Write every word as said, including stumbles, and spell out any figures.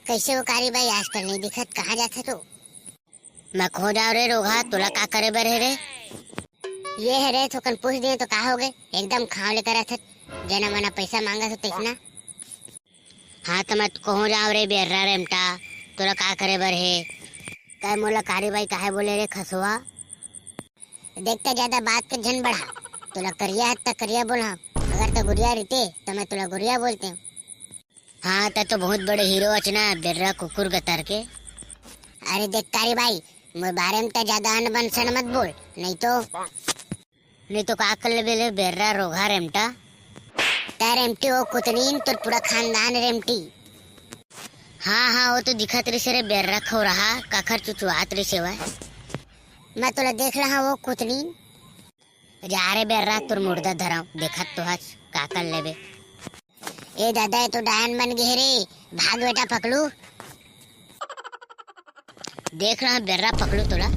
कइसे हो कारी बाई, आजकल नइ दिखत, कहाँ जाथस तू? मैं कहूँ जाँव रे रोगहा, तोला का करे बर हे रे? ये हे रे, थोकन पूछ दिए तो का होगे, एकदम खाँव ले करत हस, जेना मना पइसा माँगत हो तइसना। हाँ, त मैं कहूँ जाँव रे बेर्रा रेमटा, तोला का करे बर हे? तैं मोला कारी बाई काहे बोले रे खसुआ? देख, तैं जादा बात के झन बढ़ा, तोला करिया हस त करिया बोलहूँ, अगर तैं गोरिया रहिते त मैं तोला गोरिया बोलतेंव। हाँ, तैं तो बहुत बड़े हीरो अस ना, बेर्रा कुकुर गतर के। अरे देख कारी बाई, मोर बारे म तैं जादा अनबन सन मत बोल, नइ तो। नइ तो का कर लेबे ले बेर्रा रोगहा रेमटा? तैं रेमटी, ओ कुतनीन, तोर पूरा खानदान रेमटी। हाँ, हाँ, ओ तो दिखत रहिसे रे बेर्रा खौरहा, काखर चुचुआत रहिसे वह। मैं तोला देख लहा ओ कुतनीन। जा रे बेर्रा, तोर मुर्दा धरँव, देखत तो हस, का कर लेबे। ए दादा, ए तो डायन बन गे रे, भाग बेटा पकलू। देख लहा बेर्रा पकलू तोला।